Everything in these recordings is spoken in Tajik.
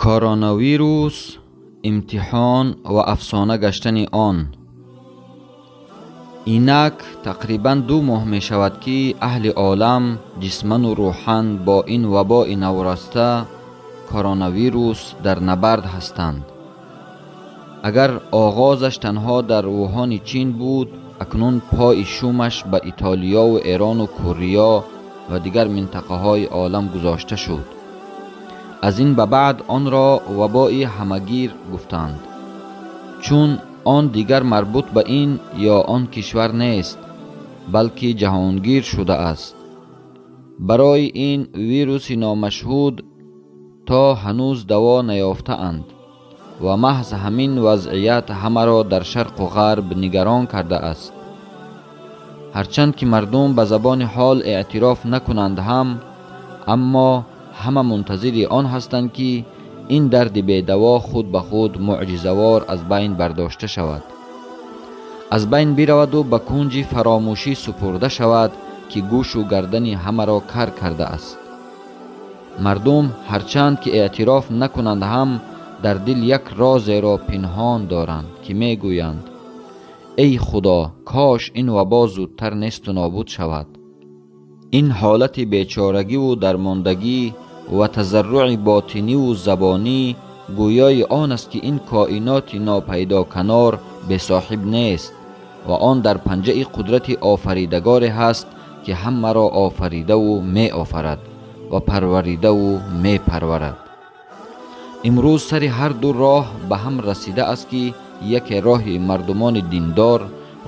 Коронавирус, имтиҳон ва афсона гаштани он. Инак тақрибан 2 моҳ мешавад, ки аҳли олам ҷисману рӯҳан бо ин вабои навраста коронавирус дар набард ҳастанд. Агар оғозаш танҳо дар Вуҳони Чин буд, акнун пои шумаш ба Итолиёву Эрону Корея ва дигар минтақаҳои олам гузошта шуд. Аз ин ба баъд онро вабои ҳамагир гуфтанд, чун он дигар марбут ба ин ё он кишвар нест, балки ҷаҳонгир шудааст. Барои ин вируси номашҳуд то ҳанӯз даво наёфтаанд ва маҳз ҳамин вазъият ҳамаро дар шарқу ғарб нигарон кардааст. Ҳарчанд ки мардум ба забони ҳол эътироф накунанд ҳам, аммо ҳама мунтазири он ҳастанд, ки ин дарди бедаво худ ба худ мӯъҷизавор аз байн бардошта шавад, аз байн бираваду ба кунҷи фаромӯшӣ супурда шавад, ки гӯшу гардани ҳамаро кар кардааст. Мардум ҳарчанд ки эътироф накунанд ҳам, дар дил як розеро пинҳон доранд, ки мегӯянд: эй Худо, кош ин вабо зудтар несту нобуд шавад. Ин ҳолати бечорагиву дармондагӣ ва тазарруи ботиниву забонӣ гӯёи он аст, ки ин коиноти нопайдоканор бесоҳиб нест ва он дар панҷаи қудрати офаридагоре ҳаст, ки ҳамаро офаридаву меофарад ва парваридаву мепарварад. Имрӯз сари ҳар ду роҳ ба ҳам расида аст, ки яке роҳи мардумони диндор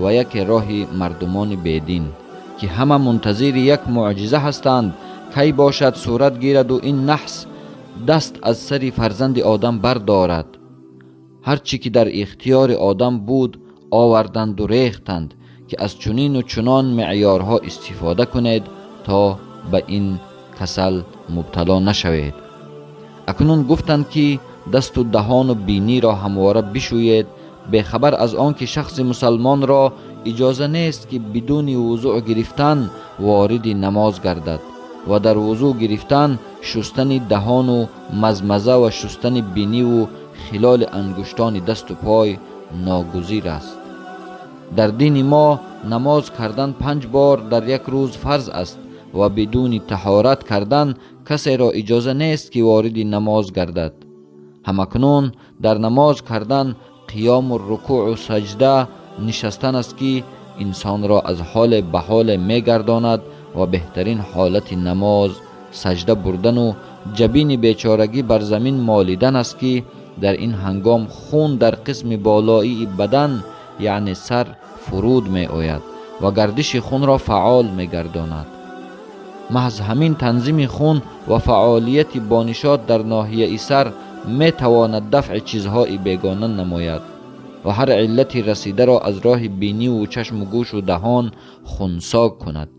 ва яке роҳи мардумони бедин, ки ҳама мунтазири як мӯъҷиза ҳастанд, кай бошад сурат гираду ин наҳс даст аз сари фарзанди одам бардорад. Ҳар чӣ ки дар ихтиёри одам буд оварданду рехтанд, ки аз чунину чунон меъёрҳо истифода кунед, то ба ин касал мубтало нашавед. Акнун гуфтанд, ки дасту даҳону биниро ҳамвора бишӯед, бехабар аз он ки шахси мусалмонро иҷоза нест, ки бидуни вузӯъ гирифтан вориди намоз гардад ва дар вузӯъ гирифтан шустани даҳону мазмаза ва шустани биниву хилоли ангуштони дасту пой ногузир аст. Дар дини мо намоз кардан 5 бор дар як рӯз фарз аст ва бидуни таҳорат кардан касеро иҷоза нест, ки вориди намоз гардад. Ҳамакнун дар намоз кардан қиёму рукӯъу саҷда нишастан аст, ки инсонро аз ҳоле ба ҳоле мегардонад ва беҳтарин ҳолати намоз саҷда бурдану ҷабини бечорагӣ бар замин молидан аст, ки дар ин ҳангом хун дар қисми болоии бадан, яъне сар, фуруд меояд ва гардиши хунро фаъол мегардонад. Маҳз ҳамин танзими хун ва фаъолияти бонишот дар ноҳияи сар метавонад дафъи чизҳои бегона намояд ва ҳар иллати расидаро аз роҳи биниву чашму гӯшу даҳон хунсо кунад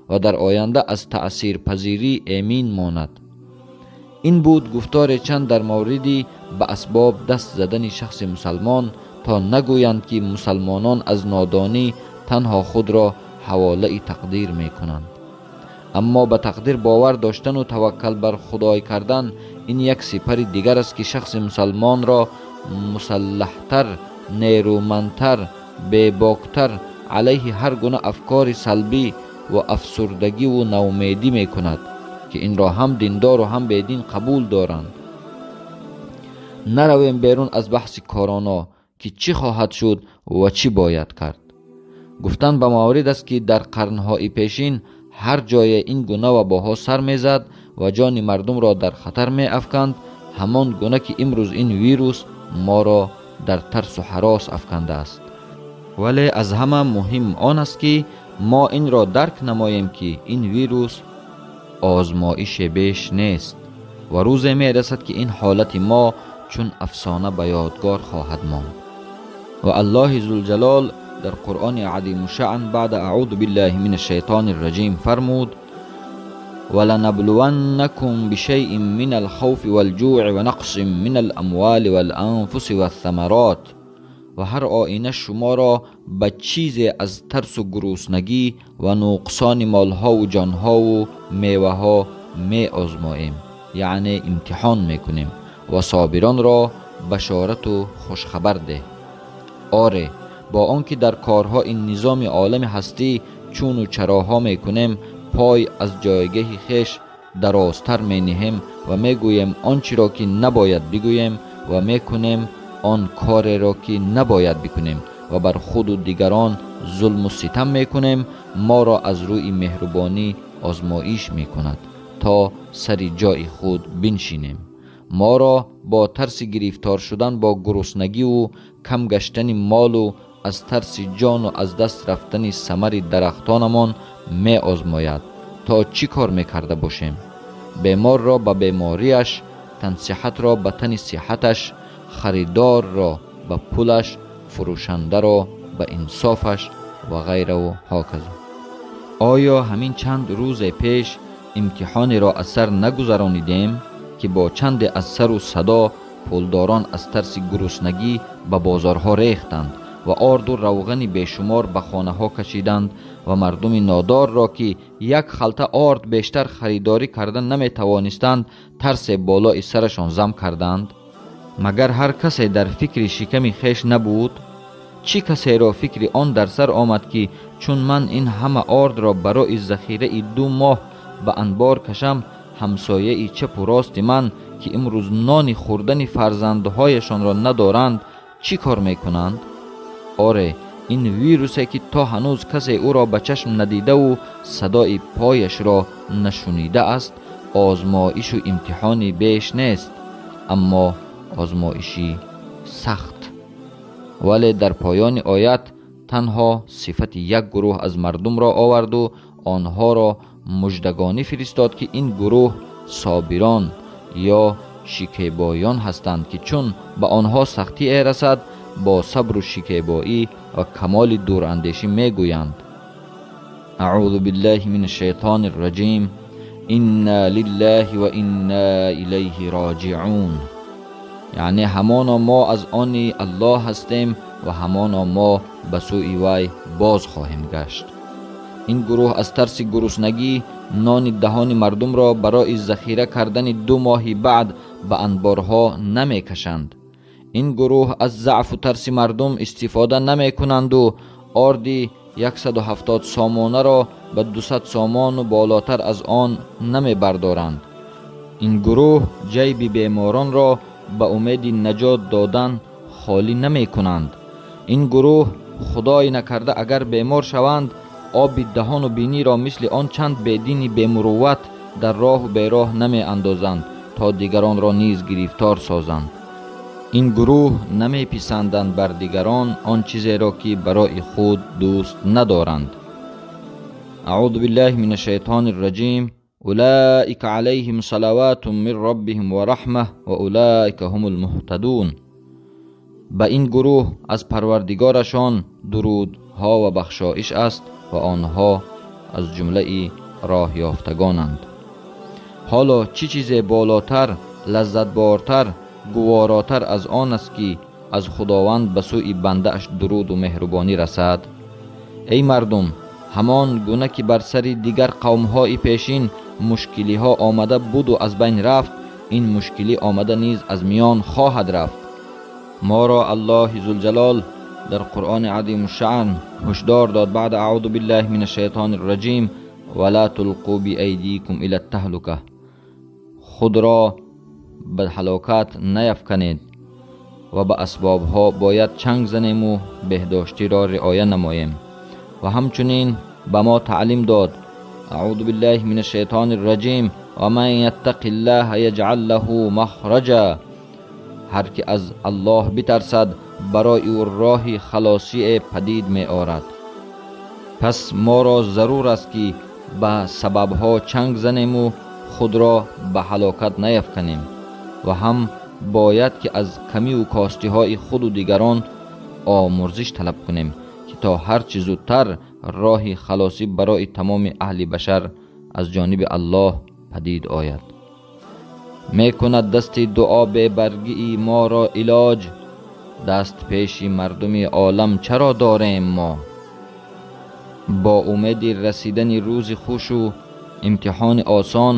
ва дар оянда аз таъсирпазирӣ эмин монад. Ин буд гуфторе чанд дар мавриди ба асбоб даст задани шахси мусалмон, то нагӯянд, ки мусалмонон аз нодонӣ танҳо худро ҳаволаи тақдир мекунанд. Аммо ба тақдир бовар доштану таваккал бар Худой кардан ин як сипари дигар аст, ки шахси мусалмонро мусаллаҳтар, нерӯмандтар, бебоктар алайҳи ҳар гуна афкори салбӣ ва афсурдагиву наумедӣ мекунад, ки инро ҳам диндору ҳам бедин қабул доранд. Наравем берун аз баҳси корона, ки чӣ хоҳад шуд ва чӣ бояд кард. Гуфтан ба маврид аст, ки дар қарнҳои пешин ҳар ҷое ин гуна вабоҳо сар мезад ва ҷони мардумро дар хатар меафканд, ҳамон гуна ки имрӯз ин вирус моро дар тарсу ҳарос афкандааст. Вале аз ҳама муҳим он аст, ки мо инро дарк намоем, ки ин вирус озмоише беш нест ва рӯзе мерасад, ки ин ҳолати мо чун афсона ба ёдгор хоҳад монд. Ва Аллоҳи Зулҷалол дар Қуръони азимушшаън баъда аъузу биллаҳи мин ашшайтони рраҷим фармуд: ولنبلونكم بشيء من الخوف والجوع ونقص من الأموال والأنفس والثمرات. Ва ҳар оина шуморо ба чизе аз тарсу гуруснагӣ ва нуқсони молҳову ҷонҳову меваҳо меозмоем, яъне имтиҳон мекунем. Ва собиронро башорату хушхабар деҳ. Оре, бо он ки дар корҳои низоми олами ҳастӣ чуну чароҳо мекунем, пой аз ҷойгоҳи хеш дарозтар менеҳем ва мегӯем он чиро ки набояд бигӯем ва мекунем он кореро ки набояд бикунем ва бар худу дигарон зулму ситам мекунем, моро аз рӯи меҳрубонӣ озмоиш мекунад то сари ҷои худ биншинем. Моро бо тарси гирифтор шудан бо гуруснагиву кам гаштани молу аз тарси ҷону аз даст рафтани самари дарахтонамон меозмояд то чӣ кор мекарда бошем. Беморро ба бемориаш, тансиҳатро ба тани сиҳаташ, харидорро ба пулаш, фурӯшандаро ба инсофаш ва ғайраву ҳоказо. Оё ҳамин чанд рӯзе пеш имтиҳонеро аз сар нагузаронидем, ки бо чанде аз сару садо пулдорон аз тарси гуруснагӣ ба бозорҳо рехтанд ва орду равғани бешумор ба хонаҳо кашиданд ва мардуми нодорро, ки як халта орд бештар харидорӣ карда наметавонистанд, тарсе болои сарашон зам карданд? Магар ҳар касе дар фикри шиками хеш набуд? Чӣ касеро фикри он дар сар омад, ки чун ман ин ҳама ордро барои захираи 2 моҳ ба анбор кашам, ҳамсояи чапу рости ман, ки имрӯз нони хӯрдани фарзандҳояшонро надоранд, чӣ кор мекунанд? Оре, ин вирусе, ки то ҳанӯз касе ӯро ба чашм надидаву садои пояшро нашунида аст, озмоишу имтиҳони беш нест, аммо озмоиши сахт. Вале дар поёни оят танҳо сифати як гурӯҳ аз мардумро оварду онҳоро муждагонӣ фиристод, ки ин гурӯҳ собирон ё шикебоён ҳастанд, ки чун ба онҳо сахтие расад, бо сабру шикебоӣ ва камоли дурандешӣ мегӯянд: аъузу биллаҳи мин ашшайтони рраҷим, инна лиллаҳи ва инна илайҳи роҷиун. Яъне ҳамоно мо аз они Аллоҳ ҳастем ва ҳамоно мо ба сӯи вай боз хоҳем гашт. Ин гурӯҳ аз тарси гуруснагӣ нони даҳони мардумро барои захира кардани 2 моҳи баъд ба анборҳо намекашанд. Ин гурӯҳ аз заъфу тарси мардум истифода намекунанду орди 170 сомонаро ба 200 сомону болотар аз он намебардоранд. Ин гурӯҳ ҷайби беморонро ба умеди наҷот додан холӣ намекунанд. Ин гурӯҳ худой накарда агар бемор шаванд, оби даҳону биниро мисли он чанд бедини бемурувват дар роҳу бероҳ намеандозанд, то дигаронро низ гирифтор созанд. Ин гурӯҳ намеписанданд бар дигарон он чизеро, ки барои худ дӯст надоранд. Аъузу биллаҳи мин ашшайтони рраҷим. Улаика алайҳим салаватун мин роббиҳим ва раҳмах ва улаика ҳумул муҳтадун. Ба ин гурӯҳ аз парвардигорашон дурудҳо ва бахшоиш аст ва онҳо аз ҷумлаи роҳёфтагонанд. Ҳоло чӣ чизе болотар, лаззатбортар, гуворотар аз он аст, ки аз Худованд ба сӯи бандааш дуруду меҳрубонӣ расад? Эй мардум, ҳамон гуна ки бар сари дигар қавмҳои пешин мушкилиҳо омада буду аз байн рафт, ин мушкилӣ омада низ аз миён хоҳад рафт. Моро Аллоҳи зулҷалол дар Қуръони азимушшаън ҳушдор дод: баъд аъузу биллаҳи мин ашшайтони рраҷим, ва ла тулқу биайдикум ила ттаҳлука. Худро ба ҳалокат наяфканед ва ба асбобҳо бояд чанг занему беҳдоштиро риоя намоем. Ва ҳамчунин ба мо таълим дод: аъузу биллаҳи мин ашшайтони рраҷим, ва ман яттақи ллаҳа яҷъал лаҳу махраҷа. Ҳар ки аз Аллоҳ битарсад, барои ӯ роҳи халосие падид меорад. Пас моро зарур аст, ки ба сабабҳо чанг занему худро ба ҳалокат наяфканем ва ҳам бояд ки аз камиву костиҳои худу дигарон омурзиш талаб кунем, ки то ҳар чӣ зудтар роҳи халосӣ барои тамоми аҳли башар аз ҷониби Аллоҳ падид ояд. Мекунад дасти дуо бебаргии моро илоҷ, даст пеши мардуми олам чаро дорем мо? Бо умеди расидани рӯзи хушу имтиҳони осон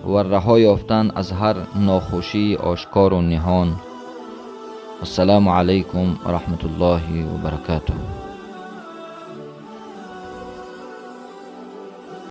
ва раҳо ёфтан аз ҳар нохушии ошкору ниҳон. Ассалому алайкум ва раҳматуллоҳи ва баракатуҳ.